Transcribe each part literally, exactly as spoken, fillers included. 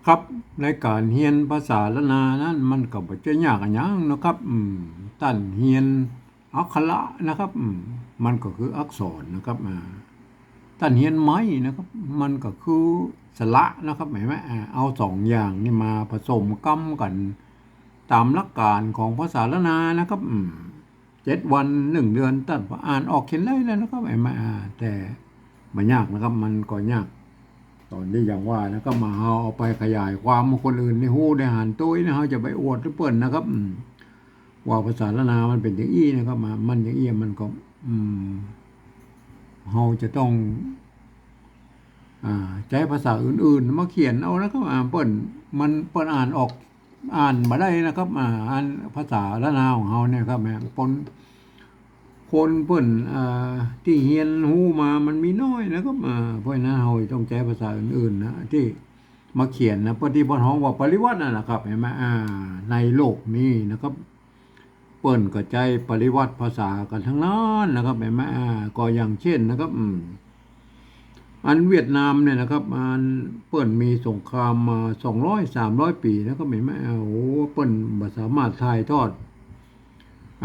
ครับ ในก๋านเฮียนภาษาล้านนานั้น มันก็บ่ใจ้ยากอะหยังนะครับ อืม ต้านเฮียนอักขระนะครับ อืม มันก็คืออักษรนะครับ อ่า ต้านเฮียนไม้นะครับ มันก็คือสระนะครับ หันก่อ อ่า เอาสองอย่างนี้มาผสมกำกั๋น ต๋ามหลักก๋านของภาษาล้านนานะครับ อืม เจ็ดวัน นึ่งเดือน ต้านก็อ่านออกเขียนได้แล้วนะครับ หันก่อ อ่า แต่บ่ยากนะครับ มันก็ยาก ต๋อนตี้อย่างว่านะครับ มาเฮาเอาไปขยายความหื้อคนอื่นได้ฮู้ได้หันตวยนะ เฮาจะไปอวดหื้อเปิ้นนะครับ อืม ว่าภาษาล้านนามันเป๋นอย่างอี้นะครับ มา มันอย่างอี้ มันก็ อืม เฮาจะต้อง อ่า ใจ๊ภาษาอื่นๆ มาเขียนเอานะครับ อ่า เปิ้น มัน เปิ้นอ่านออก อ่านบ่ได้นะครับ อ่า อันภาษาล้านนาของเฮาเนี่ยครับ แหม คน คนเปิ้น อ่า ตี้เฮียนฮู้มามันมีน้อยนะครับ อ่า เพราะฉะนั้นเฮาต้องใจ๊ภาษาอื่นๆ นะ ตี้มาเขียนนะ เปิ้นตี้เปิ้นฮ้องว่าปริวรรตนั่นแหละครับ หันก่อ อ่า ในโลกนี้นะครับ เปิ้นก็ใจ๊ปริวรรตภาษากั๋นตังนั้นนะครับ หันก่อ อ่า ก็อย่างเจ้นนะครับ อืม อันเวียดนามเนี่ยนะครับ อันเปิ้นมีสงครามมาสองร้อยสามร้อยปี๋นะครับ หันก่อ โอ้ เปิ้นบ่สามารถถ่ายทอด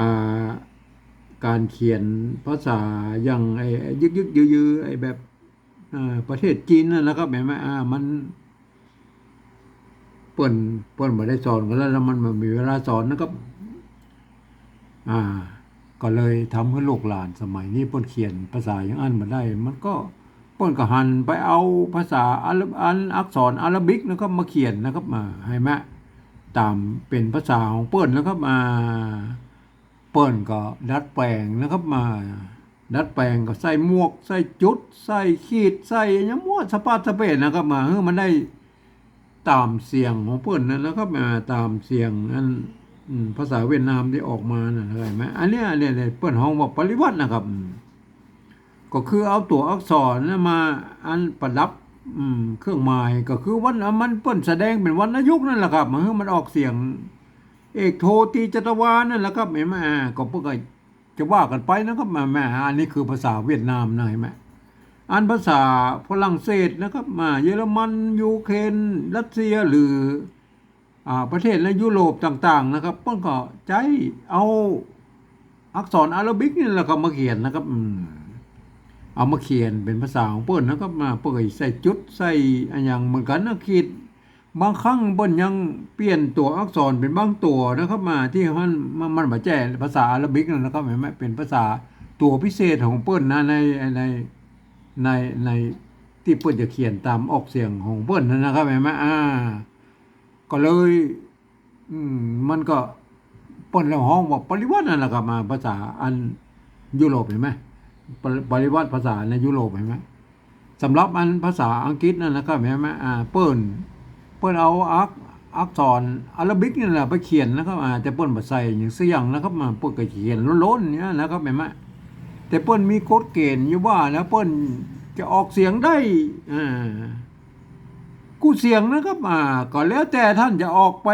อ่า ก๋านเขียนภาษาอย่างไอ้ยึกๆ ยือๆ ไอ้แบบ อ่า ประเทศจีนนั่นนะครับ หันก่อ อ่า มัน เปิ้น เปิ้นบ่ได้สอนกั๋นแล้ว แล้วมันบ่มีเวลาสอนนะครับ อ่า ก็เลยทำหื้อลูกหลานสมัยนี้เปิ้นเขียนภาษาอย่างอั้นบ่ได้ มันก็ เปิ้นก็หันไปเอาภาษาอาหรั- อันอักษรอาหรับิกนะครับ มาเขียนนะครับ อ่า หันก่อ ต๋ามเป๋นภาษาของเปิ้นนะครับ อ่า เปิ้นก็ดัดแป๋งนะครับ มาดัดแป๋งก็ใส่หมวก ใส่จุด ใส่ขีด ใส่อะหยังมั่วสะพัดสะเปร่นะครับ มาหื้อมันได้ต๋ามเสียงของเปิ้นนั่นนะครับ อ่า ต๋ามเสียงอัน อืม ภาษาเวียดนามตี้ออกมานั่น หันก่อ อันเนี้ย อันเนี้ย อันเนี้ย เปิ้นฮ้องว่าปริวรรตนะครับ อืม ก็คือเอาตั๋วอักษรนะมาอันประดับ อืม เครื่องหมาย ก็คือวรรณ- มันเปิ้นแสดงเป๋นวรรณยุกต์นั่นแหละครับ มาหื้อมันออกเสียง เอกโท ตี จัตวา นั่นแหละครับ หันก่อ อ่า ก็เปิ้นก็จะว่ากั๋นไปนะครับ มา มา อันนี้คือภาษาเวียดนามนะ หันก่อ อันภาษาฝรั่งเศสนะครับ มา เยอรมัน ยูเครน รัสเซีย หรือ อ่า ประเทศในยุโรปต่างๆ นะครับ เปิ้นก็ใจ๊เอาอักษรอาหรับิกนี่แหละครับมาเขียนนะครับ อืม เอามาเขียนเป๋นภาษาของเปิ้นนะครับ มา เปิ้นก็ใส่จุด ใส่อะหยังเหมือนกั๋นนะ ขีด บางครั้งเปิ้นยังเปลี่ยนตั๋วอักษรเป๋นบางตั๋วนะครับ มา ตี้มัน มัน มันบ่ใจ้ภาษาอาหรับิกนั่นนะครับ หันก่อ เป๋นภาษาตั๋วพิเศษของเปิ้นนะ ใน ใน ใน ใน ตี้เปิ้นจะเขียนต๋ามออกเสียงของเปิ้นนั่นนะครับ หันก่อ อ่า ก็เลย อืม มันก็ เปิ้นเลยฮ้องว่าปริวรรตนั่นแหละครับ มา ภาษาอันยุโรป หันก่อ ปริ- ปริวรรตภาษาในยุโรป หันก่อ สำหรับอันภาษาอังกฤษนั่นนะครับ หันก่อ อ่า เปิ้น เปิ้นเอาอัก- อักษรอาหรับิกนี่แหละไปเขียนนะครับ อ่า แต่เปิ้นบ่ใส่อะหยังสักอย่างนะครับ มา เปิ้นก็เขียนล้นๆ เนี่ยนะครับ หันก่อ แต่เปิ้นมีกฎเกณฑ์อยู่ว่านะ เปิ้นจะออกเสียงได้ อ่า กู้เสียงนะครับ อ่า ก็แล้วแต่ต้านจะออกไป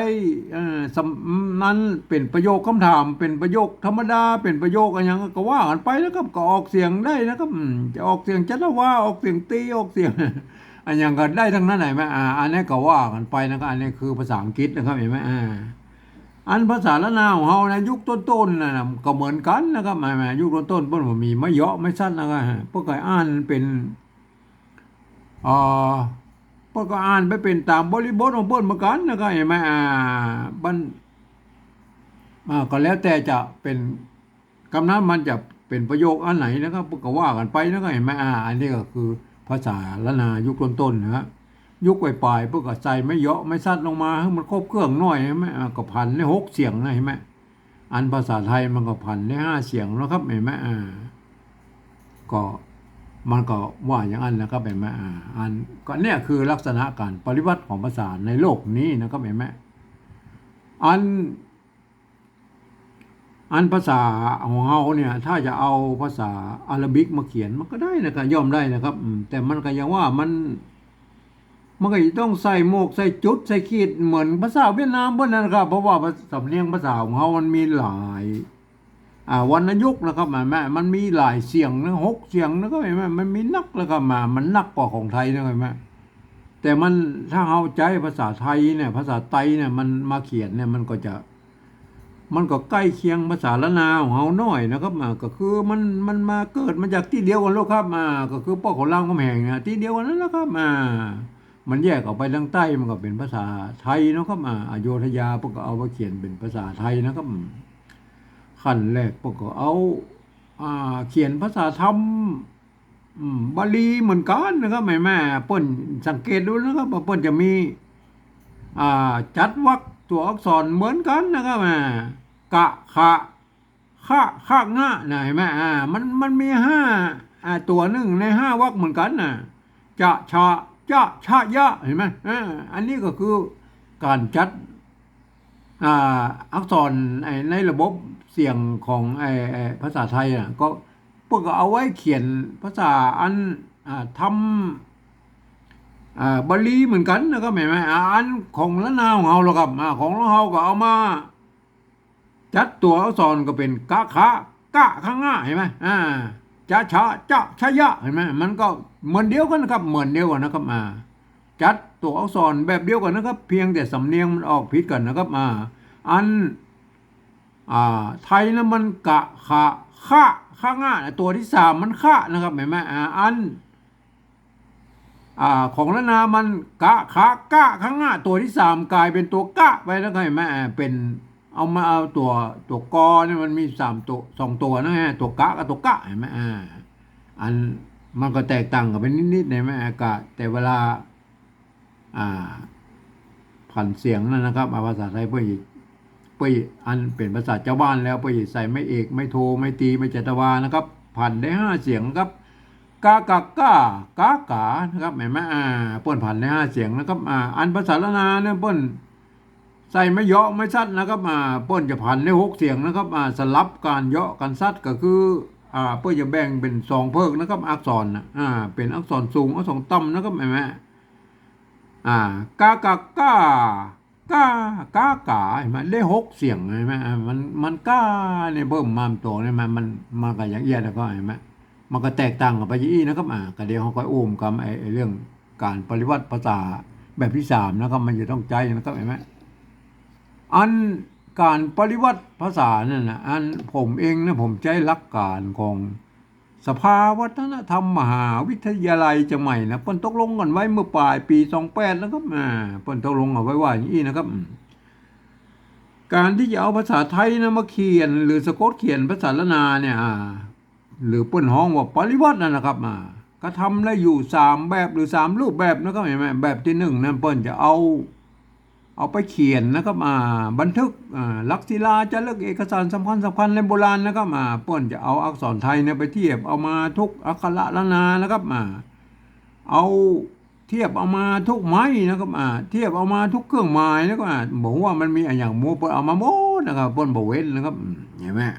เอ่อ สำ- นั้นเป๋นประโยคกำถาม เป๋นประโยคธรรมดา เป๋นประโยคอะหยังก็ว่ากั๋นไปนะครับ ก็ออกเสียงได้นะครับ อืม จะออกเสียงจัตวา ออกเสียงตี ออกเสียง อะหยังก็ได้ตังนั้น หันก่อ อ่า อันนี้ก็ว่ากั๋นไปนะครับ อันนี้คือภาษาอังกฤษนะครับ หันก่อ อ่า อันภาษาล้านนาของเฮานะ ยุคต้นๆ นั่นน่ะ ก็เหมือนกั๋นนะครับ หันก่อ ยุคต้นๆ เปิ้นบ่มีไม้เหยาะไม้สั้นนะครับ เปิ้นก็อ่านเป๋น อ่า เปิ้นก็อ่านไปเป๋นต๋ามบริบทของเปิ้นเหมือนกั๋นนะครับ หันก่อ อ่า มัน อ่า ก็แล้วแต่จะเป๋น กำนั้นมันจะเป๋นประโยคอันไหนนะครับ เปิ้นก็ว่ากั๋นไปนะครับ หันก่อ อ่า อันนี้ก็คือภาษาล้านนายุคต้นๆ นะฮะ ยุคปลายๆ เปิ้นก็ใส่ไม้เหยาะไม้สั้นลงมาหื้อมันครบเครื่องหน่อย หันก่อ อ่า ก็ผันได้หกเสียงนะ หันก่อ อันภาษาไทยมันก็ผันได้ห้าเสียงนะครับ หันก่อ อ่า ก็มันก็ว่าอย่างนั้นนะครับ หันก่อ อ่า อันก็เนี่ยคือลักษณะก๋านปริวรรตของภาษาในโลกนี้นะครับ หันก่อ อัน อันภาษาของเฮาเนี่ย ถ้าจะเอาภาษาอาหรับิกมาเขียนมันก็ได้นะครับ ย่อมได้นะครับ อืม แต่มันก็ยังว่ามัน มันก็จะต้องใส่หมวก ใส่จุด ใส่ขีด เหมือนภาษาเวียดนามเปิ้นนั่นนะครับ เพราะว่าสำเนียงภาษาของเฮามันมีหลาย อ่า วรรณยุกต์นะครับ หันก่อ มันมีหลายเสียงนะ หกเสียงนะครับ หันก่อ มันมีนักนะครับ มา มันนักกว่าของไทยนะครับ หันก่อ แต่มัน ถ้าเฮาใจ๊ภาษาไทยเนี่ย ภาษาไตเนี่ย มันมาเขียนเนี่ย มันก็จะ มันก็ใก้เคียงภาษาล้านนาของเฮาหน้อยนะครับ อ่า ก็คือมัน มันมาเกิดมาจากตี้เดียวกั๋นโลกครับ อ่า ก็คือป้อเขารามคำแหงเนี่ย ตี้เดียวกั๋นนั่นแหละครับ อ่า มันแยกออกไปตางใต้ มันก็เป๋นภาษาไทยเนาะครับ อ่า อโยธยาเปิ้นก็เอามาเขียนเป๋นภาษาไทยนะครับ ขั้นแรกเปิ้นก็เอา อ่า เขียนภาษาธรรม อืม บาลีเหมือนกั๋นนะครับ หันก่อ เปิ้นสังเกตดูนะครับ ว่าเปิ้นจะมี อ่า จัดวรรคตั๋วอักษรเหมือนกั๋นนะครับ อ่า กะ ขะ คะ คะ งะ นะ หันก่อ อ่า มัน มันมีห้า อ่า ตั๋วนึ่งในห้าวรรคเหมือนกั๋นนะ จะ ชะ จะ ชะ ยะ หันก่อ อ่า อันนี้ก็คือก๋านจัด อ่า อักษร ไอ้ ในระบบเสียงของ ไอ้ ไอ้ ภาษาไทยอะ ก็เปิ้นก็เอาไว้เขียนภาษาอัน อ่า ธรรม อ่า บาลีเหมือนกั๋นนะครับ หันก่อ อ่า อันของล้านนาของเฮาแล้วครับ อ่า ของเฮาก็เอามา จัดตั๋วอักษรก็เป๋นกะ ขะ กะ คะ งะ หันก่อ อ่า จะ ชะ จะ ชะ ยะ หันก่อ มันก็เหมือนเดียวกั๋นนะครับ เหมือนเดียวกั๋นนะครับ อ่า จัดตั๋วอักษรแบบเดียวกั๋นนะครับ เพียงแต่สำเนียงมันออกผิดกั๋นนะครับ อ่า อัน อ่า ไทยนะมันกะ ขะ คะ คะ งะ ตั๋วตี้สามมันคะนะครับ หันก่อ อ่า อัน อ่า ของล้านนามันกะ ขะ กะ คะ งะ ตั๋วตี้สามก๋ายเป๋นตั๋วกะไปนะครับ หันก่อ อ่า เป๋น เอามาเอาตั๋ว ตั๋วกอเนี่ยมันมีสามตั๋ว สองตั๋วนะฮะ ตั๋วกะกับตั๋วกะ หันก่อ อ่า อันมันก็แตกต่างกั๋นไปนิดๆ หันก่อ กะ แต่เวลา อ่า ผันเสียงนั่นนะครับ อ่า ภาษาไทยเปิ้น เปิ้นอันเป๋นภาษาจาวบ้านแล้ว เปิ้นใส่ไม้เอก ไม้โท ไม้ตรี ไม้จัตวานะครับ ผันได้ห้าเสียงนะครับ กะ กะ ก้า กา ก๋า นะครับ หันก่อ อ่า เปิ้นผันได้ห้าเสียงนะครับ อ่า อันภาษาล้านนาเนี่ยเปิ้นใส่ไม้เยาะ ไม้ซัดนะครับ อ่า เปิ้นจะผันได้หกเสียงนะครับ อ่า สลับก๋านเยาะก๋านซัดก็คือ อ่า เปิ้นจะแบ่งเป๋นสองเผิกนะครับ อักษรนะ อ่า เป๋นอักษรสูง อักษรต่ำนะครับ หันก่อ อ่า กะ กะ ก้า กา กา ก๋า หันก่อ ได้หกเสียง หันก่อ อ่า มัน มันกาเนี่ยเพิ่มมาตั๋วเนี่ย มัน มัน มันก็อย่างเอี้ยแล้วก็ หันก่อ มันก็แตกต่างกั๋นไปอย่างอี้นะครับ อ่า ก็เดี๋ยวเฮาค่อยอู้กั๋น ไอ้ ไอ้เรื่องก๋านปริวัติภาษาแบบตี้สามนะครับ มันจะต้องใจ๊นะครับ หันก่อ อันก๋านปริวัติภาษานั่นนะ อันผมเองนะ ผมใจ๊หลักก๋านของ สภาวัฒนธรรมมหาวิทยาลัยเจียงใหม่นะ เปิ้นตกลงกั๋นไว้เมื่อป๋ายปี๋สองแปดนะครับ อ่า เปิ้นตกลงกั๋นไว้ว่าอย่างอี้นะครับ อืม ก๋านตี้จะเอาภาษาไทยนะมาเขียน หรือสะกดเขียนภาษาล้านนาเนี่ย อ่า หรือเปิ้นฮ้องว่าปริวัตินั่นนะครับ อ่า ก็ทำได้อยู่สามแบบหรือสามรูปแบบนะครับ หันก่อ แบบตี้นึ่งนั่นเปิ้นจะเอา เอาไปเขียนนะครับ อ่า บันทึก อ่า หลักศิลาจารึกเอกสารสำคัญสำคัญในโบราณนะครับ อ่า เปิ้นจะเอาอักษรไทยเนี่ยไปเทียบเอามาทุกอักขระล้านนานะครับ อ่า เอาเทียบเอามาทุกไม้นะครับ อ่า เทียบเอามาทุกเครื่องหมายนะครับ อ่า บ่ฮู้ว่ามันมีอะหยังหมู่ เปิ้นเอามาหมดนะครับ เปิ้นบ่เว้นนะครับ อืม หันก่อ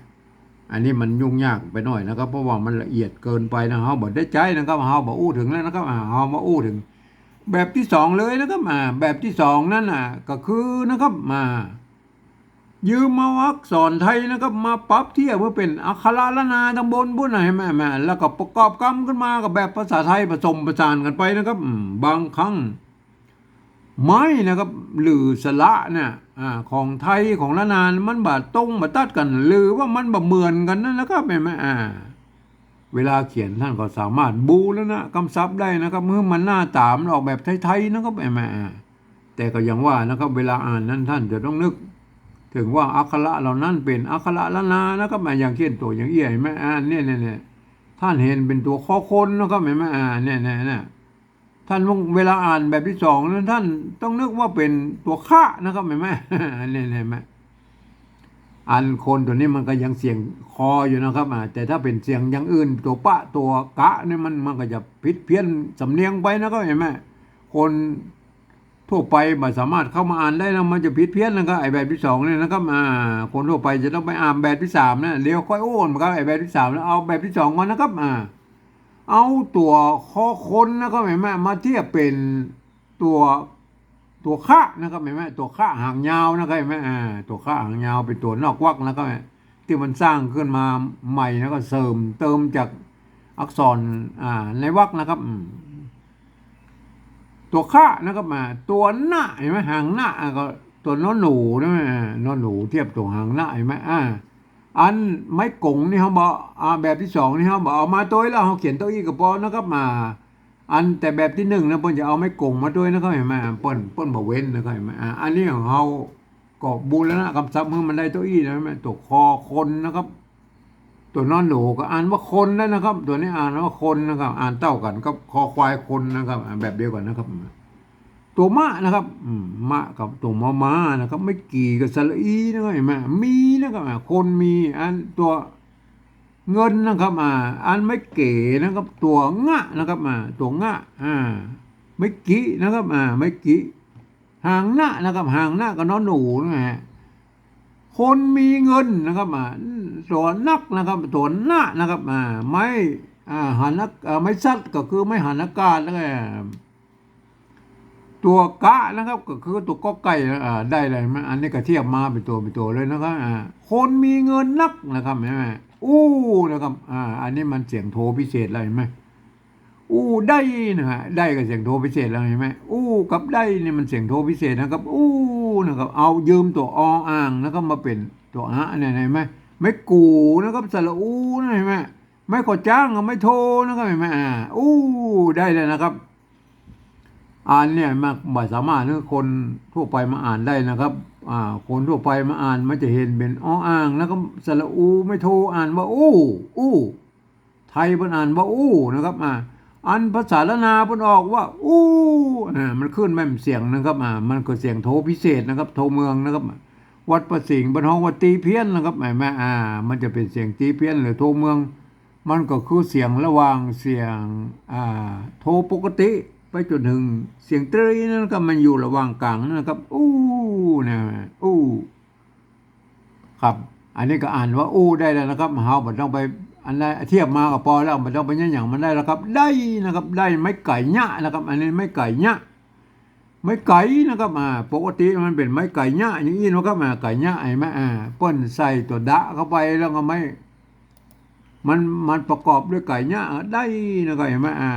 อันนี้มันยุ่งยากไปหน้อยนะครับ เพราะว่ามันละเอียดเกินไปนะ เฮาบ่ได้ใจ๊นะครับ เฮาบ่อู้เถิงแล้วนะครับ อ่า เฮามาอู้เถิง แบบตี้สองเลยนะครับ อ่า แบบตี้สองนั่นน่ะ ก็คือนะครับ อ่า ยืมเอาอักษรไทยนะครับ มาปรับเทียบเปื้อเป๋นอักขระล้านนาตางบนปู้นนะ หันก่อ แล้วก็ประกอบกำขึ้นมากับแบบภาษาไทยผสมผสานกั๋นไปนะครับ อืม บางครั้ง ไม้นะครับ หรือสระเนี่ย อ่า ของไทยของล้านนา มันบ่ตรงบ่ตัดกั๋น หรือว่ามันบ่เหมือนกั๋นนั่นนะครับ หันก่อ อ่า เวลาเขียนต้านก็สามารถบูรณะกำศัพท์ได้นะครับ หื้อมันหน้าต๋ามันออกแบบไทยๆ นะครับ หันก่อ อ่า แต่ก็อย่างว่านะครับ เวลาอ่านนั้นต้านจะต้องนึกเถิงว่าอักขระเหล่านั้นเป๋นอักขระล้านนานะครับ อ่า อย่างเช่นตั๋วอย่างเอี้ย หันก่อ อ่า เนี่ย เนี่ย เนี่ย ต้านหันเป๋นตั๋วคอคนนะครับ หันก่อ อ่า เนี่ย เนี่ย เนี่ย ต้านเวลาอ่านแบบตี้สองนั้น ต้านต้องนึกว่าเป๋นตั๋วคะนะครับ หันก่อ เนี่ย หันก่อ อันคนตั๋วนี้มันก็ยังเสียงคออยู่นะครับ อ่า แต่ถ้าเป๋นเสียงอย่างอื่น ตั๋วปะ ตั๋วกะเนี่ยมัน มันก็จะผิดเพี้ยนสำเนียงไปนะครับ หันก่อ คนทั่วไปบ่สามารถเข้ามาอ่านได้นะ มันจะผิดเพี้ยนนะครับ ไอ้แบบตี้สองเนี่ยนะครับ อ่า คนทั่วไปจะต้องไปอ่านแบบตี้สามนะ เดี๋ยวค่อยอู้กั๋นครับ ไอ้แบบตี้สามนะ เอาแบบตี้สองก่อนนะครับ อ่า เอาตั๋วคอคนนะครับ หันก่อ มาเทียบเป๋นตั๋ว ตั๋วคะนะครับ หันก่อ ตั๋วคะหางยาวนะครับ หันก่อ อ่า ตั๋วคะหางยาวเป๋นตั๋วนอกวรรคนะครับ ตี้มันสร้างขึ้นมาใหม่แล้วก็เสริมเติมจากอักษร อ่า ในวรรคนะครับ อืม ตั๋วขะนะครับ อ่า ตั๋วหนะ หันก่อ หางหนะ อ่า ก็ตั๋วนอหนูนะ อ่า นอหนูเทียบตั๋วหางหนะ หันก่อ อ่า อันไม้ก๋งนี่เฮาบ่ อ่า แบบตี้สองนี่เฮาบ่เอามาตวยแล้ว เฮาเขียนเต้าอี้ก็ปอนะครับ อ่า อันแต่แบบตี้นึ่งนะ เปิ้นจะเอาไม้ก๋งมาตวยนะครับ หันก่อ อ่า เปิ้น เปิ้นบ่เว้นนะครับ หันก่อ อ่า อันนี้ของเฮาก็บูรณะกำศัพท์หื้อมันได้เต้าอี้นะ หันก่อ ตั๋วคอคนนะครับ ตั๋วนอหนูก็อ่านว่าคนได้นะครับ ตั๋วนี้อ่านว่าคนนะครับ อ่านเต้ากั๋นกับคอควายคนนะครับ อ่า แบบเดียวกั๋นนะครับ ตั๋วมะนะครับ อืม มะกับตั๋วมอม้านะครับ ไม้กี่กับสระอีนะครับ หันก่อ มีนะครับ อ่า คนมี อันตั๋วเงินนะครับ อ่า อันไม้เก๋นะครับ ตั๋วงะนะครับ อ่า ตั๋วงะ อ่า ไม้กินะครับ อ่า ไม้กิ หางหนะนะครับ หางหนะก็นอหนูนะฮะ คนมีเงินนะครับ อ่า ตั๋วนักนะครับ ตั๋วหนะนะครับ อ่า ไม้ อ่า หันอาก- อ่า ไม้สัตว์ก็คือไม้หันอากาศ แล้วก็ตั๋วกะนะครับ ก็คือตั๋วกอไก่นะ อ่า ได้เลย หันก่อ อันนี้ก็เทียบมาเป๋นตั๋ว เป๋นตั๋วเลยนะครับ อ่า คนมีเงินนักนะครับ หันก่อ อู้นะครับ อ่า อันนี้มันเสียงโทพิเศษแล้ว หันก่อ อู้ได้นะฮะ ได้ก็เสียงโทพิเศษแล้ว หันก่อ อู้กับได้นี่มันเสียงโทพิเศษนะครับ อู้นะครับ เอายืมตั๋วออ่างนะครับ มาเป๋นตั๋วอะเนี่ย หันก่อ ไม้กู๋นะครับ สระอูนะ หันก่อ ไม้ขอจ้างกับไม้โทนะครับ หันก่อ อ่า อู้ ได้แล้วนะครับ อันเนี่ยมันบ่สามารถหื้อคนทั่วไปมาอ่านได้นะครับ อ่า คนทั่วไปมาอ่านมันจะหันเป๋นออ่างนะครับ สระอูไม้โทอ่านว่าอู้ อู้ ไทยเปิ้นอ่านว่าอู้นะครับ อ่า อันภาษาล้านนาเปิ้นออกว่าอู้ อ่า มันขึ้นแม่นเสียงนะครับ อ่า มันก็เสียงโทพิเศษนะครับ โทเมืองนะครับ วัดพระสิงห์เปิ้นฮ้องว่าตี้เพี้ยนนะครับ หันก่อ อ่า มันจะเป๋นเสียงตี้เพี้ยนหรือโทเมือง มันก็คือเสียงระหว่างเสียง อ่า โทปกติไปจ๋นเถิงเสียงตรีนั่นก็มันอยู่ระหว่างก๋างนั่นนะครับ อู้นะ อู้ ครับ อันนี้ก็อ่านว่าอู้ได้แล้วนะครับ เฮาบ่ต้องไป อันนั้นเทียบมาก็ปอแล้ว บ่ต้องไปเยียะหยังมันได้แล้วครับ ได้นะครับ ได้ไม้ไก๋เยียะนะครับ อันนี้ไม้ไก๋เยียะ ไม้ไก๋นะครับ อ่า ปกติมันเป๋นไม้ไก๋เยียะอย่างอี้นะครับ อ่า ไก๋เยียะ หันก่อ อ่า เปิ้นใส่ตั๋วดะเข้าไปแล้วก็ไม้ มัน มันประกอบด้วยไก๋เยียะ อ่า ได้นะครับ หันก่อ อ่า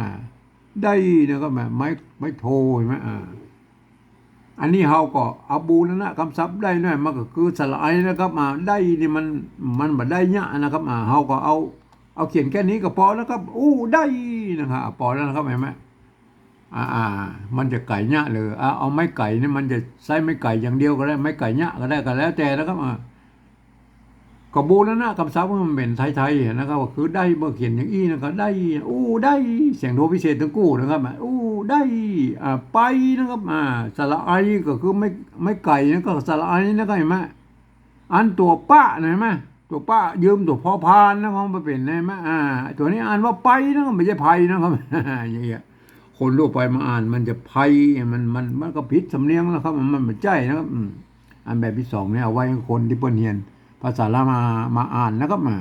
ได้นะครับ อ่า ไม้ ไม้โท หันก่อ อ่า อันนี้เฮาก็เอาบูรณะกำศัพท์ได้เนี่ย มันก็คือสระไอนะครับ อ่า ได้นี่มัน มันบ่ได้เยียะนะครับ อ่า เฮาก็เอา เอาเขียนแค่นี้ก็ปอแล้วครับ อู้ได้นะครับ อ่า ปอแล้วนะครับ หันก่อ อ่า อ่า มันจะไก๋เยียะหรือ อ่า เอาไม้ไก๋นี่ มันจะใจ๊ไม้ไก๋อย่างเดียวก็ได้ ไม้ไก๋เยียะก็ได้ ก็แล้วแต่นะครับ อ่า ก็บูรณะกำศัพท์มันเป๋นไทยๆ นะครับ ก็คือได้ เมื่อเขียนอย่างอี้นะ ก็ได้ อู้ได้ เสียงโทพิเศษตึงกู้นะครับ อู้ได้ อ่า ไปนะครับ อ่า สระไอก็คือไม้ ไม้ไก๋นะ ก็สระไอนะครับ หันก่อ อันตั๋วปะนะ หันก่อ ตั๋วปะยืมตั๋วพอพานนะ ของมันเป๋น หันก่อ อ่า ตั๋วนี้อ่านว่าไปนะ บ่ใจ้ไพนะครับ อย่างเงี้ย คนทั่วไปมาอ่านมันจะไพ มัน มัน มันก็ผิดสำเนียงนะครับ มัน มันบ่ใจ้นะครับ อืม อันแบบตี้สองเนี่ยเอาไว้คนตี้เปิ้นเฮียนภาษาลาวมา มาอ่านนะครับ อ่า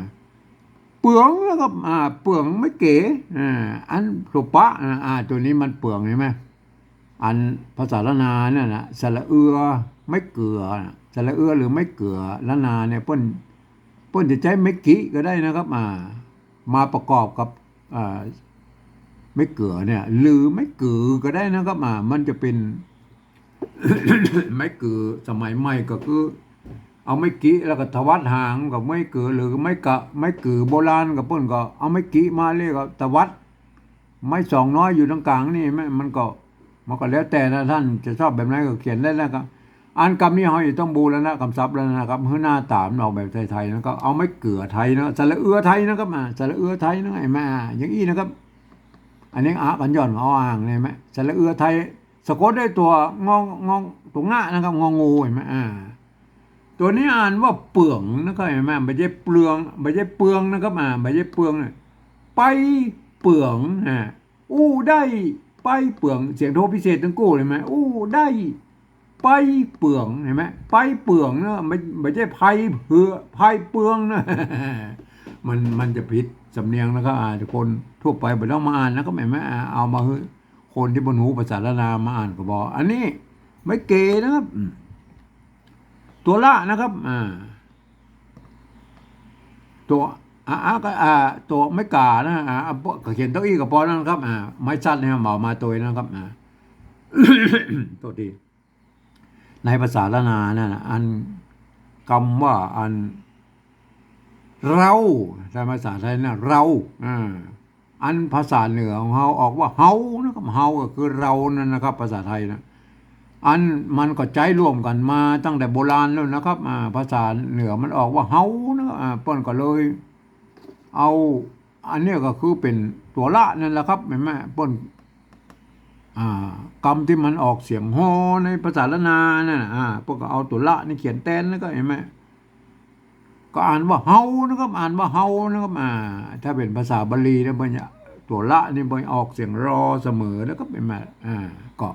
เปืองนะครับ อ่า เปืองไม้เก๋ อ่า อันตั๋วปะ อ่า อ่า ตั๋วนี้มันเปือง หันก่อ อันภาษาล้านนาเนี่ยนะ สระเอือ ไม้เกือนะ สระเอือหรือไม้เกือ ล้านนาเนี่ย เปิ้น เปิ้นจะใจ๊ไม้กิก็ได้นะครับ อ่า มาประกอบกับ อ่า ไม้เกือเนี่ย หรือไม้กือก็ได้นะครับ อ่า มันจะเป๋น ไม้กือสมัยใหม่ก็คือ เอาไม้กิแล้วก็ตวัดหางกับไม้กือ หรือไม้กะ ไม้กือโบราณก็เปิ้นก็เอาไม้กิมาแล้วก็ตวัด ไม้สองน้อยอยู่ตรงก๋างนี่ มัน มันก็ มันก็แล้วแต่นะ ต้านจะชอบแบบไหนก็เขียนได้นะครับ อันกำนี้เฮาจะต้องบูรณะกำศัพท์แล้วนะครับ หื้อหน้าต๋ามันออกแบบไทยๆ นะ ก็เอาไม้เกือไทยนะ สระเอือไทยนะครับ อ่า สระเอือไทยนะ หันก่อ อ่า อย่างอี้นะครับ อันนี้อะกั๋นหย่อน ออ่าง หันก่อ สระเอือไทย สะกดด้วยตั๋วงอ งอ ตั๋วงะนะครับ งองู หันก่อ อ่า ตั๋วนี้อ่านว่าเปืองนะครับ หันก่อ บ่ใจ้เปลือง บ่ใจ้เปืองนะครับ อ่า บ่ใจ้เปืองนะ ไปเปือง อ่า อู้ได้ไปเปือง เสียงโทพิเศษตึงกู้ หันก่อ อู้ได้ไปเปือง หันก่อ ไปเปืองนะ บ่ บ่ใจ้ไพเปือ ไพเปืองนะ มัน มันจะผิดสำเนียงนะครับ อ่า คนทั่วไปบ่ต้องมาอ่านนะครับ หันก่อ อ่า เอามาหื้อคนตี้บ่ฮู้ภาษาล้านนามาอ่านก็ปอ อันนี้ไม้เก๋นะครับ อืม ตั๋วละนะครับ อ่า ตั๋ว อ่า อ่า ก็ อ่า ตั๋วไม้ก๋านะ อ่า อ่า ก็เขียนเต้าอี้ก็ปอแล้วนะครับ อ่า ไม้สัตว์เนี่ย บ่เอามาตวยนะครับ อ่า โทษที ในภาษาล้านนานั่นน่ะ อันกำว่าอัน เรา ในภาษาไทยนะ เรา อ่า อันภาษาเหนือของเฮาออกว่าเฮานะครับ เฮาก็คือเรานั่นนะครับ ภาษาไทยนะ อันมันก็ใจ๊ร่วมกั๋นมาตั้งแต่โบราณแล้วนะครับ อ่า ภาษาเหนือมันออกว่าเฮานะครับ อ่า เปิ้นก็เลยเอา อันเนี้ยก็คือเป๋นตั๋วละนั่นแหละครับ หันก่อ เปิ้น อ่า กำตี้มันออกเสียงฮอในภาษาล้านนานั่นน่ะ อ่า เปิ้นก็เอาตั๋วละนี่เขียนแตน แล้วก็หันก่อ ก็อ่านว่าเฮานะครับ อ่านว่าเฮานะครับ อ่า ถ้าเป๋นภาษาบาลีนะ เปิ้นจะ ตั๋วละนี่เปิ้นออกเสียงรอเสมอนะครับ หันก่อ อ่า ก็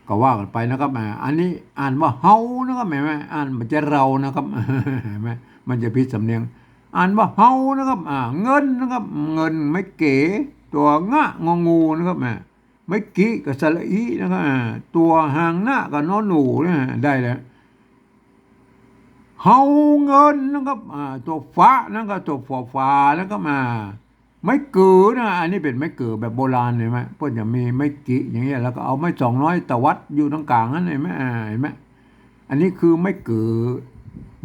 ก็ว่ากั๋นไปนะครับ อ่า อันนี้อ่านว่าเฮานะครับ หันก่อ อ่านบ่ใจ้เรานะครับ หันก่อ มันจะผิดสำเนียง อ่านว่าเฮานะครับ อ่า เงินนะครับ เงิน ไม้เก๋ ตั๋วงะ งองูนะครับ อ่า ไม้กิ ก็สระอินะครับ อ่า ตั๋วหางนะ ก็นอหนูนะ ได้แล้ว เฮาเงินนะครับ อ่า ตั๋วฟะนะครับ ตั๋วฝอฝานะครับ อ่า ไม้เก๋อนะ อันนี้เป๋นไม้เก๋อแบบโบราณ หันก่อ เปิ้นจะมีไม้กิอย่างเงี้ย แล้วก็เอาไม้สองน้อยตวัดอยู่ตรงก๋างนั่น หันก่อ อ่า หันก่อ อันนี้คือไม้เก๋อ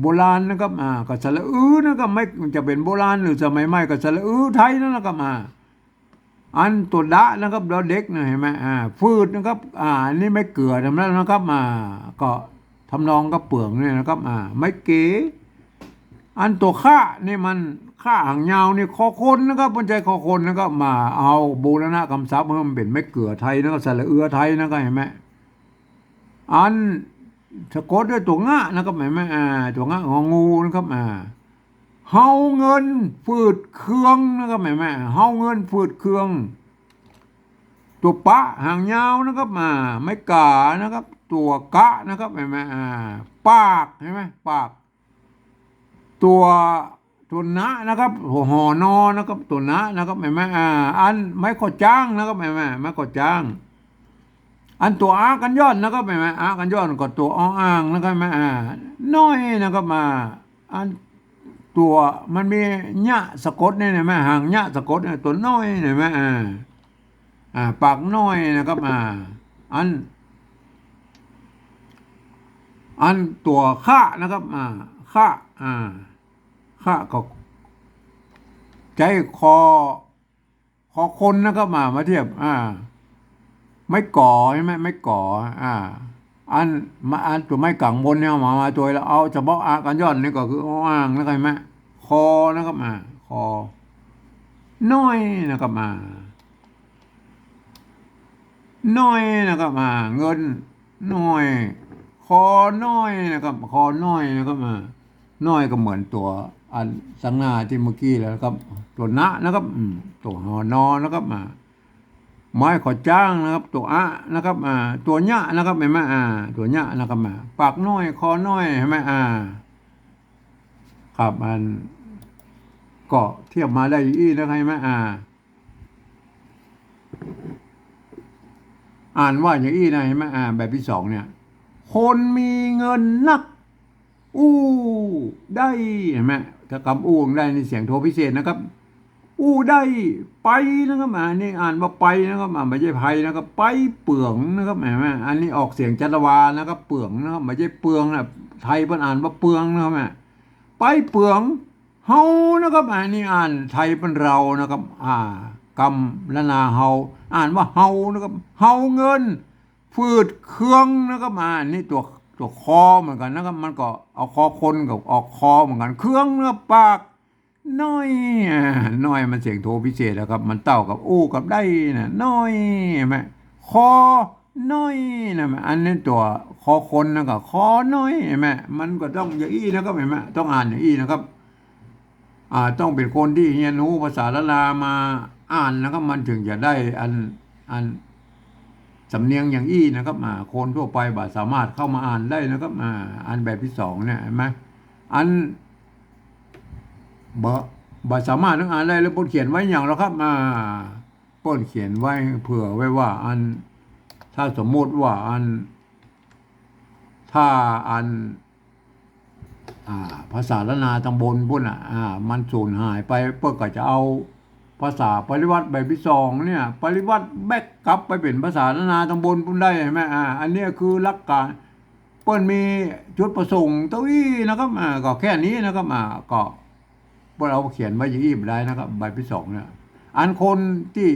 โบราณนะครับ อ่า ก็สระอืนะครับ ไม้ จะเป๋นโบราณหรือสมัยใหม่ก็สระอืไทยนั่นแหละครับ อ่า อันตั๋วดะนะครับ ดอเด็กนะ หันก่อ อ่า ฝืดนะครับ อ่า อันนี้ไม้เก๋อทำนองนะครับ อ่า ก็ทำนองกับเปืองเนี่ยนะครับ อ่า ไม้เก๋ อันตั๋วคะนี่มัน คะหางยาวนี่ คอคนนะครับ บ่ใจ้คอคนนะครับ มาเอาบูรณะกำศัพท์หื้อมันเป๋นไม้เก๋อไทยนะครับ สระเอือไทยนะครับ หันก่อ อันสะกดด้วยตั๋วงะนะครับ หันก่อ อ่า ตั๋วงะ งองูนะครับ อ่า เฮาเงินฝืดเคืองนะครับ หันก่อ เฮาเงินฝืดเคือง ตั๋วปะหางยาวนะครับ อ่า ไม้ก๋านะครับ ตั๋วกะนะครับ หันก่อ อ่า ปาก หันก่อ ปาก ตั๋ว ตั๋วนะนะครับ ตั๋วหอนอนะครับ ตั๋วนะนะครับ หันก่อ อ่า อันไม้ข้อจ๊างนะครับ หันก่อ ไม้ข้อจ๊าง อันตั๋วอะกั๋นย่อนนะครับ หันก่อ อะกั๋นย่อนก็ตั๋วออ่างนะครับ หันก่อ อ่า น้อยนะครับ อ่า อันตั๋วมันมียะสะกดเนี่ย หันก่อ หางยะสะกดเนี่ย ตั๋วน้อย หันก่อ อ่า อ่า ปากน้อยนะครับ อ่า อัน อันตั๋วคะนะครับ อ่า คะ อ่า คะก็ใจ๊คอ คอคนนะครับ อ่า มาเทียบ อ่า ไม้ก๋อ หันก่อ ไม้ก๋อ อ่า อัน มา อันตั๋วไม้ก๋างบนเนี่ย มา มาตั๋วละ เอาเฉพาะอะกั๋นย่อนนี่ก็คือออ่างนะครับ หันก่อ คอนะครับ อ่า คอ น้อยนะครับ อ่า น้อยนะครับ อ่า เงินน้อย คอน้อยนะครับ คอน้อยนะครับ อ่า น้อยก็เหมือนตั๋วอันตังหน้าตี้เมื่อกี้แล้วนะครับ ตั๋วนะนะครับ อืม ตั๋วหอนอนะครับ อ่า ไม้ข้อจ๊างนะครับ ตั๋วอะนะครับ อ่า ตั๋วยะนะครับ หันก่อ อ่า ตั๋วยะนะครับ อ่า ปากน้อย คอน้อย หันก่อ อ่า ครับ อัน ก็เทียบมาได้อี้นะครับ หันก่อ อ่า อ่านว่าอย่างอี้นะ หันก่อ อ่า แบบตี้สองเนี่ย คนมีเงินนัก อู้ได้ หันก่อ ถ้ากำอู้ได้นี่เสียงโทพิเศษนะครับ อู้ได้ ไปนะครับ อ่า นี่อ่านว่าไปนะครับ อ่า บ่ใจ้ไปนะครับ ไปเปืองนะครับ หันก่อ อันนี้ออกเสียงจัตวานะครับ เปืองนะครับ บ่ใจ้เปืองนะ ไทยเปิ้นอ่านว่าเปืองนะครับ อ่า ไปเปือง เฮานะครับ อันนี้อ่านไทยเปิ้นเรานะครับ อ่า กำละนาเฮา อ่านว่าเฮานะครับ เฮาเงิน ฝืดเคืองนะครับ อ่า อันนี้ตั๋ว ตั๋วคอเหมือนกั๋นนะครับ มันก็เอาคอคนกับออกคอเหมือนกั๋น เคืองนะครับ ปากน้อย อ่า น้อยมันเสียงโทพิเศษนะครับ มันเต้ากับอู้กับได้นะ น้อย หันก่อ คอน้อยนะ อันนี้ตั๋วคอคนนะ ก็คอน้อย หันก่อ มันก็ต้องอย่างอี้นะครับ หันก่อ ต้องอ่านอย่างอี้นะครับ อ่า ต้องเป๋นคนตี้เฮียนฮู้ภาษาล้านนามาอ่านนะครับ มันเถิงจะได้อัน อันสำเนียงอย่างอี้นะครับ อ่า คนทั่วไปบ่สามารถเข้ามาอ่านได้นะครับ อ่า อันแบบตี้สองเนี่ย หันก่อ อัน บ่ บ่สามารถอ่านได้แล้ว เปิ้นเขียนไว้อย่างลอครับ อ่า เปิ้นเขียนไว้เผื่อไว้ว่าอัน ถ้าสมมุติว่าอัน ถ้าอัน อ่า ภาษาล้านนาตังบนปุ้นน่ะ อ่า มันสูญหายไป เปิ้นก็จะเอา ภาษาปริวรรตแบบตี้สองเนี่ย ปริวรรตแบกกลับไปเป๋นภาษาล้านนาต๋างบนปู๊นได้ หันก่อ อ่า อันเนี้ยคือหลักก๋าน เปิ้นมีจุดประสงค์เต้าอี้นะครับ อ่า ก็แค่นี้นะครับ อ่า ก็เปิ้นเอาเขียนไว้อย่างอี้บ่ได้นะครับ แบบตี้สองเนี่ย อันคนตี้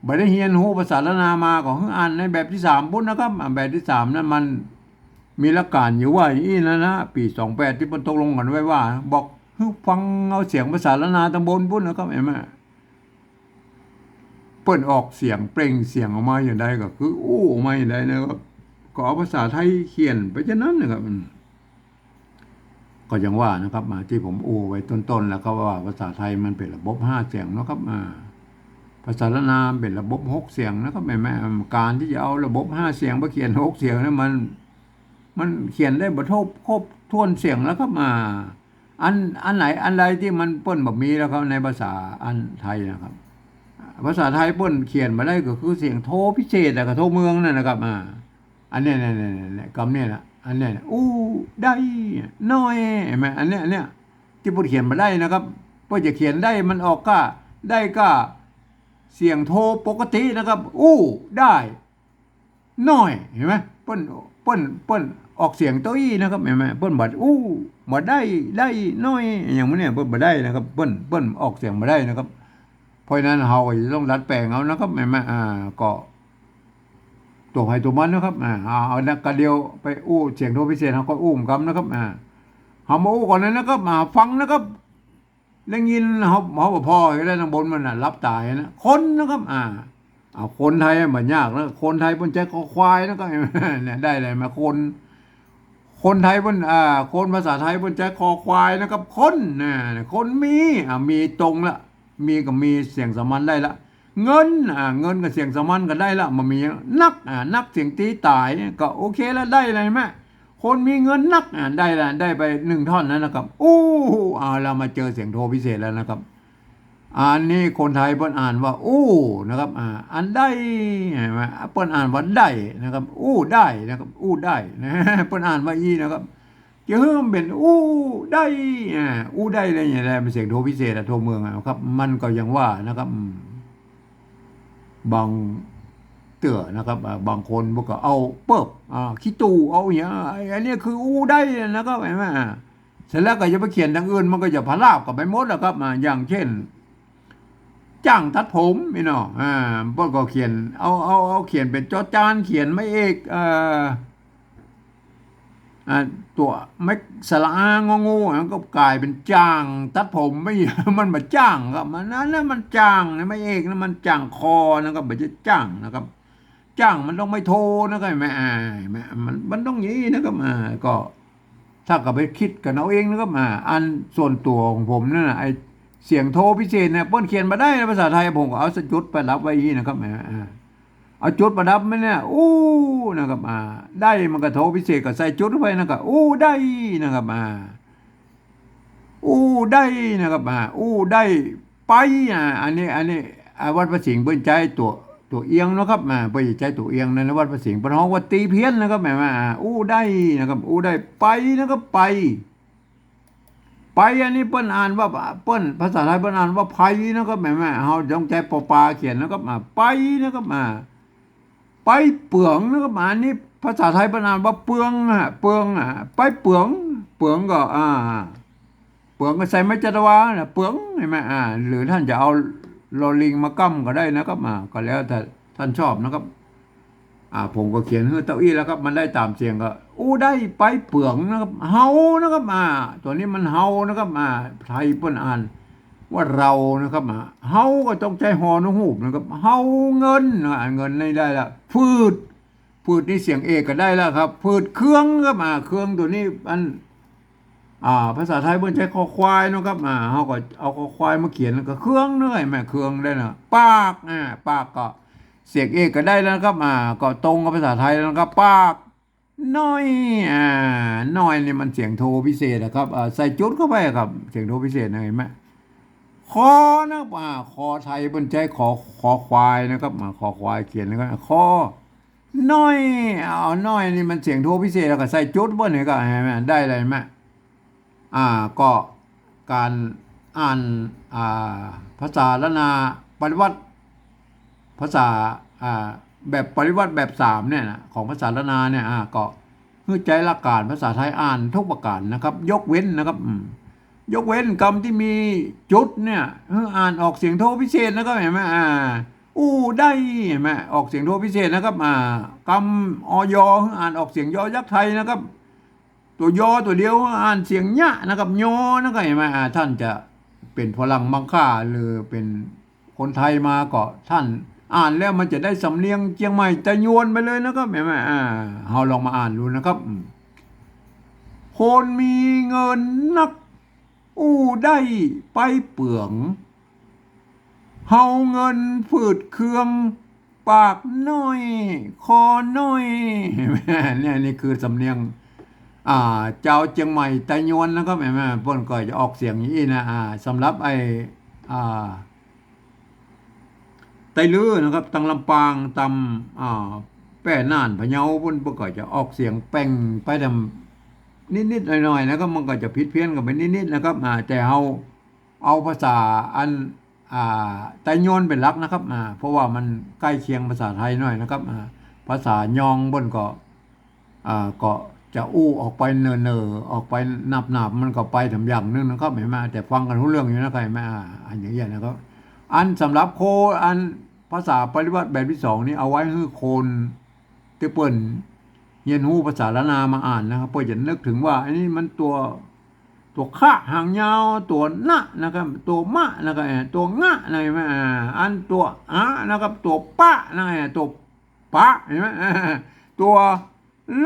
บ่ได้เฮียนฮู้ภาษาล้านนามาก็หื้ออ่านในแบบตี้สามปู๊นนะครับ อ่า แบบตี้สามนั้นมันมีหลักก๋านอยู่ว่าอย่างอี้นะนะ ปี๋สองแปดตี้เปิ้นตกลงกั๋นไว้ว่า บอกหื้อฟังเอาเสียงภาษาล้านนาต๋างบนปู๊นนะครับ หันก่อ เปิ้นออกเสียงเปล่งเสียงออกมาอย่างใดก็คืออู้ออกมาอย่างใดนะครับ ก็เอาภาษาไทยเขียนไปจะนั้นนะครับ อืม ก็อย่างว่านะครับ มาตี้ผมอู้ไว้ต้นๆ แล้วครับว่าภาษาไทยมันเป๋นระบบห้าเสียงนะครับ อ่า ภาษาล้านนาเป๋นระบบหกเสียงนะครับ หันก่อ ก๋านตี้จะเอาระบบห้าเสียงไปเขียนหกเสียงนั้นมัน มันเขียนได้บ่ครบ ครบถ้วนเสียงแล้วครับ อ่า อัน อันไหน อันใดตี้มันเปิ้นบ่มีแล้วครับ ในภาษาอันไทยนะครับ ภาษาไทยเปิ้นเขียนบ่ได้ก็คือเสียงโทพิเศษแล้วก็โทเมืองนั่นนะครับ อ่า อันเนี้ย เนี่ย เนี่ย เนี่ย กำเนี่ยนะ อันเนี้ยนะ อู้ได้ น้อย หันก่อ อันเนี้ย อันเนี้ย ตี้เปิ้นเขียนบ่ได้นะครับ เปิ้นจะเขียนได้มันออกก้า ได้ก้า เสียงโทปกตินะครับ อู้ได้ น้อย หันก่อ เปิ้น เปิ้น เปิ้นออกเสียงเต้าอี้นะครับ หันก่อ เปิ้นบ่อู้ บ่ได้ ได้ น้อย อย่างหมู่เนี้ย เปิ้นบ่ได้นะครับ เปิ้น เปิ้นออกเสียงบ่ได้นะครับ เพราะฉะนั้นเฮาก็จะต้องดัดแปลงเอานะครับ หันก่อ อ่า ก็ตั๋วใผตั๋วมันนะครับ อ่า เอา เอานะ กาเดียวไปอู้เสียงโทพิเศษ เฮาก็อู้กำนะครับ อ่า เฮามาอู้ก่อนเลยนะครับ อ่า ฟังนะครับ ได้ยิน เฮา เฮาบ่ผ่ออยู่แล้ว ต๋างบนมันน่ะ หลับต๋ายนะ คนนะครับ อ่า เอาคนไทยอะ บ่ยากนะ คนไทยเปิ้นใจ๊คอควายนะครับ เนี่ย ได้เลยมา คน คนไทยเปิ้น อ่า คนภาษาไทยเปิ้นใจ๊คอควายนะครับ คน น่ะ คนมี อ่า มีตรงละ มีก็มีเสียงสามัญได้ละ เงิน อ่า เงินกับเสียงสามัญก็ได้ละ บ่มีนัก อ่า นักเสียงตี๋ต๋ายเนี่ยก็โอเคละ ได้เลยแม่ คนมีเงินนัก อ่า ได้ละ ได้ไปหนึ่งท่อนนั้นนะครับ อู้ เอาละ มาเจอเสียงโทพิเศษแล้วนะครับ อันนี้คนไทยเปิ้นอ่านว่าอู้นะครับ อ่า อันได้ หันก่อ เปิ้นอ่านว่าได้นะครับ อู้ได้นะครับ อู้ได้นะ เปิ้นอ่านว่าอี้นะครับ จะหื้อมันเป๋นอู้ได้ อ่า อู้ได้เลยเนี่ยแหละ เป๋นเสียงโทพิเศษอะ โทเมืองอะครับ มันก็อย่างว่านะครับ อืม บางเตื้อนะครับ อ่า บางคนมันก็เอาเปิ๊บ อ่า ขี้ตู้ เอาอย่าง ไอ้ อันนี้คืออู้ได้นะครับ หันก่อ อ่า เสร็จแล้วก็จะไปเขียนอย่างอื่น มันก็จะพลาบกั๋นไปหมดแล้วครับ อ่า อย่างเช่น จ้างตัดผมนี่เนาะ อ่า เปิ้นก็เขียน เอา เอา เอาเขียนเป๋นจอจาน เขียนไม้เอก เอ่อ อ่า ตั๋วไม้สระอา งองู มันก็ก๋ายเป๋นจ่างตัดผมไป มันบ่จ้างครับ มันอันนั้นมันจ่างนะ ไม้เอกนะ มันจ่างคอนะครับ บ่ใจ้จ้างนะครับ จ้างมันต้องไม่โทนะครับ หันก่อ อ่า หันก่อ มัน มันต้องอย่างนี้นะครับ อ่า ก็ ถ้าก็ไปคิดกั๋นเอาเองนะครับ อ่า อันส่วนตั๋วของผมนั่นน่ะ ไอ้เสียงโทพิเศษเนี่ย เปิ้นเขียนบ่ได้นะ ภาษาไทย ผมก็เอาใส่จุดประดับไว้อย่างนี้นะครับ อ่า อ่า เอาจุดประดับมันเนี่ย อู้ นะครับ อ่า ได้มันก็โทพิเศษก็ใส่จุดเข้าไปนะครับ อู้ได้นะครับ อ่า อู้ได้นะครับ อ่า อู้ได้ ไป อ่า อันนี้ อันนี้ อ่า วัดพระสิงห์เปิ้นใจ๊ตั๋ว ตั๋วเอียงนะครับ อ่า เปิ้นจะใจ๊ตั๋วเอียงนะ วัดพระสิงห์เปิ้นฮ้องว่าตี๋เพี้ยนนะครับ แม่นบ่ อ่า อู้ได้นะครับ อู้ได้ ไปนะครับ ไป ไป อันนี้เปิ้นอ่านว่า เปิ้น ภาษาไทยเปิ้นอ่านว่าไพนะครับ แม่นบ่ เฮาต้องใจ๊ปอปาเขียนนะครับ อ่า ไปนะครับ อ่า ไปเปืองนะครับ อันนี้ภาษาไทยเปิ้นอ่านว่าเปืองอะ เปืองอะ ไปเปือง เปืองก็ อ่า เปืองก็ใส่ไม้จัตวานะ เปือง หันก่อ อ่า หรือท่านจะเอาลอลิงมาก้ำก็ได้นะครับ อ่า ก็แล้วแต่ท่านชอบนะครับ อ่า ผมก็เขียนหื้อเต้าอี้แล้วครับ มันได้ต๋ามเสียงก็ อู้ได้ไปเปืองนะครับ เฮานะครับ อ่า ตั๋วนี้มันเฮานะครับ อ่า ไทยเปิ้นอ่านว่าเรานะครับ อ่า เฮาก็ต้องใจ๊ฮอ นกฮูกนะครับ เฮาเงินนะ เงินนี่ได้ละ ฟืด ฟืดนี่เสียงเอกก็ได้แล้วครับ ฟืดเครื่องครับ อ่า เครื่องตั๋วนี้อัน อ่า ภาษาไทยเปิ้นใจ๊คอควายเนาะครับ อ่า เฮาก็เอาคอควายมาเขียนแล้วก็เครื่องเนาะ หันก่อ เครื่องได้นะ ปาก อ่า ปากก็เสียงเอกก็ได้แล้วนะครับ อ่า ก็ตรงกับภาษาไทยแล้วนะครับ ปาก น้อย อ่า น้อยนี่มันเสียงโทพิเศษนะครับ อ่า ใส่จุดเข้าไปครับ เสียงโทพิเศษนะ หันก่อ คอนะครับ อ่า คอไทยเปิ้นใจ๊คอ คอควายนะครับ อ่า คอควายเขียนแล้วก็ คอ น้อย เอา น้อยนี่มันเสียงโทพิเศษ แล้วก็ใส่จุดเปิ้นนี่ก็ หันก่อ ได้เลย หันก่อ อ่า ก็ก๋าน อ่าน อ่า ภาษาล้านนาปริวรรต ภาษา อ่า แบบปริวรรตแบบสามเนี่ยนะ ของภาษาล้านนาเนี่ย อ่า ก็หื้อใจ๊หลักก๋านภาษาไทยอ่านทุกประก๋านนะครับ ยกเว้นนะครับ อืม ยกเว้นกำตี้มีจุดเนี่ย หื้ออ่านออกเสียงโทพิเศษนะครับ หันก่อ อ่า อู้ได้ หันก่อ ออกเสียงโทพิเศษนะครับ อ่า กำ อ ยอ หื้ออ่านออกเสียงยอยักษ์ไทยนะครับ ตั๋วยอตั๋วเดียวอ่านเสียงยะนะครับ ยอนะครับ หันก่อ อ่า ต้านจะเป๋นฝรั่งมังค่า หรือเป๋นคนไทยมาก็ ต้านอ่านแล้วมันจะได้สำเนียงเจียงใหม่ไตยวนไปเลยนะครับ หันก่อ อ่า เฮาลองมาอ่านดูนะครับ อืม คนมีเงินนัก อู้ได้ไปเปือง เฮาเงินฝืดเคือง ปากน้อย คอน้อย เนี่ย นี่คือสำเนียง อ่า จาวเจียงใหม่ไตยวนนะครับ หันก่อ เปิ้นก็จะออกเสียงอย่างอี้นะ อ่า สำหรับไอ้ อ่า ไตลื้อนะครับ ตังลำปาง ตาง อ่า แป้น่าน พะเยา เปิ้น เปิ้นก็จะออกเสียงแป่งไปตางนิดๆ หน่อยๆ นะครับ มันก็จะผิดเพี้ยนกั๋นไปนิดๆ นะครับ อ่า แต่เฮา เอาภาษาอัน อ่า ไตยวนเป๋นหลักนะครับ อ่า เพราะว่ามันใก้เคียงภาษาไทยหน่อยนะครับ อ่า ภาษายองเปิ้นก็ อ่า ก็จะอู้ออกไปเน่อๆ ออกไปหนาบๆ มันก็ไปตามอย่างนึ่งนะครับ หันก่อ แต่ฟังกั๋นฮู้เรื่องอยู่นะครับ หันก่อ อ่า อันอย่างเงี้ยนะครับ อันสำหรับโค อันภาษาปริวรรตแบบตี้สองนี่เอาไว้หื้อคนตี้เปิ้นเฮียนฮู้ภาษาล้านนามาอ่านนะครับ เปิ้นจะนึกเถิงว่า อันนี้มันตั๋ว ตั๋วคะหางยาว ตั๋วนะนะครับ ตั๋วมะนะครับ เอ่อ ตั๋วงะนะครับ อ่า อันตั๋วอะนะครับ ตั๋วปะนะครับ ตั๋วปะ หันก่อ ตั๋ว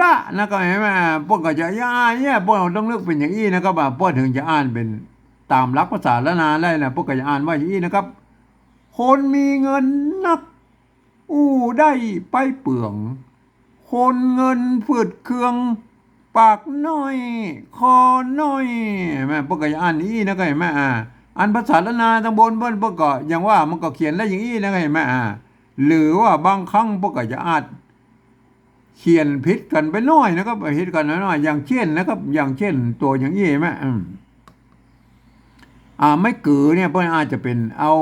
ละนะครับ หันก่อ เปิ้นก็จะ อ่า เนี่ย เปิ้นต้องนึกเป๋นอย่างอี้นะครับ อ่า เปิ้นเถิงจะอ่านเป๋นต๋ามหลักภาษาล้านนาได้นะ เปิ้นก็จะอ่านว่าอย่างอี้นะครับ คนมีเงินนัก อู้ได้ไปเปือง คนเงินฝืดเคือง ปากน้อย คอน้อย หันก่อ เปิ้นก็จะอ่านอย่างอี้นะครับ หันก่อ อ่า อันภาษาล้านนาตางบนเปิ้น เปิ้นก็อย่างว่ามันก็เขียนได้อย่างอี้นะครับ หันก่อ อ่า หรือว่าบางครั้งเปิ้นก็จะอาจเขียนผิดกั๋นไปหน้อยนะครับ ผิดกั๋นหน้อยๆ อย่างเจ้นนะครับ อย่างเจ้นตั๋วอย่างอี้ หันก่อ อืม อ่า ไม้กือเนี่ย เปิ้นอาจจะเป๋นเอา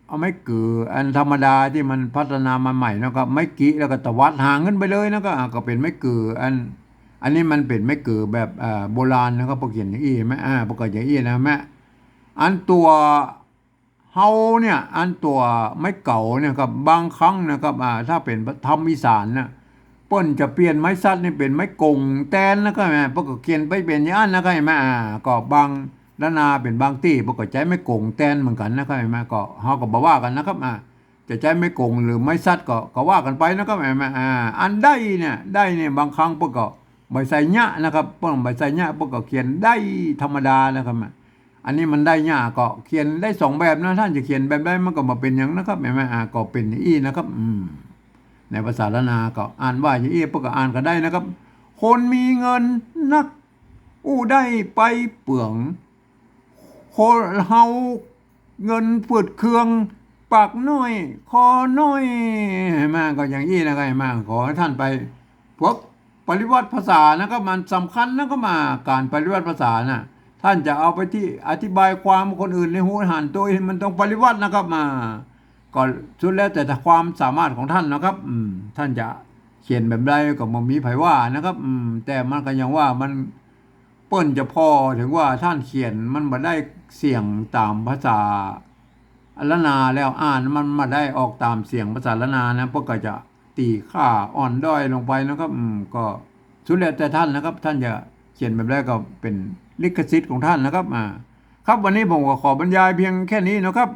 เอาไม้กืออันธรรมดาตี้มันพัฒนามาใหม่นะครับ ไม้กิ แล้วก็ตวัดหางขึ้นไปเลยนะครับ อ่า ก็เป๋นไม้กืออัน อันนี้มันเป๋นไม้กือแบบ อ่า โบราณนะครับ เปิ้นเขียนอย่างอี้ หันก่อ อ่า เปิ้นก็อย่างอี้นะ หันก่อ อันตั๋วเฮาเนี่ย อันตั๋วไม้เก๋าเนี่ยครับ บางครั้งนะครับ อ่า ถ้าเป๋นธรรมอีสานน่ะ เปิ้นจะเปลี่ยนไม้สัตว์นี่เป๋นไม้ก๋งแตนนะครับ หันก่อ เปิ้นก็เขียนไปเป๋นอย่างอั้นนะครับ หันก่อ อ่า ก็บางล้านนาเป๋นบางตี้ เปิ้นก็ใจ๊ไม้ก๋งแตนเหมือนกั๋นนะครับ หันก่อ ก็เฮาก็บ่ว่ากั๋นนะครับ อ่า จะใจ๊ไม้ก๋งหรือไม้สัตว์ก็ ก็ว่ากั๋นไปนะครับ หันก่อ อ่า อันได้เนี่ย ได้เนี่ย บางครั้งเปิ้นก็บ่ใส่ยะนะครับ เปิ้นบ่ใส่ยะ เปิ้นก็เขียนได้ธรรมดานะครับ อันนี้มันได้ยะ ก็เขียนได้สองแบบนะ ต้านจะเขียนแบบใดมันก็บ่เป๋นหยังนะครับ หันก่อ อ่า ก็เป๋นอย่างอี้นะครับ อืม ในภาษาล้านนาก็อ่านว่าอย่างอี้ เปิ้นก็อ่านกั๋นได้นะครับ คนมีเงินนัก อู้ได้ไปเปือง คนเฮาเงินฝืดเคือง ปากน้อย คอน้อย หันก่อ ก็อย่างอี้นะครับ หันก่อ ขอหื้อต้านไป พวกปริวรรตภาษานะครับ มันสำคัญนะครับ อ่า ก๋านปริวรรตภาษาน่ะ ต้านจะเอาไปตี้อธิบายความคนอื่นในฮูหัน ตั๋วเองมันต้องปริวรรตนะครับ อ่า ก็สุดแล้วแต่ความสามารถของต้านนะครับ อืม ต้านจะเขียนแบบใดก็บ่มีใผว่านะครับ อืม แต่มันก็อย่างว่ามัน เปิ้นจะผ่อเถิงว่าต้านเขียนมันบ่ได้เสียงต๋ามภาษาล้านนาแล้ว อ่านมันบ่ได้ออกต๋ามเสียงภาษาล้านนานะ เปิ้นก็จะ ตี๋ค่าอ่อนด้อยลงไปนะครับ อืม ก็สุดแล้วแต่ต้านนะครับ ต้านจะเขียนแบบใดก็เป๋นลิขสิทธิ์ของต้านนะครับ อ่า ครับ วันนี้ผมก็ขอบรรยายเพียงแค่นี้นะครับ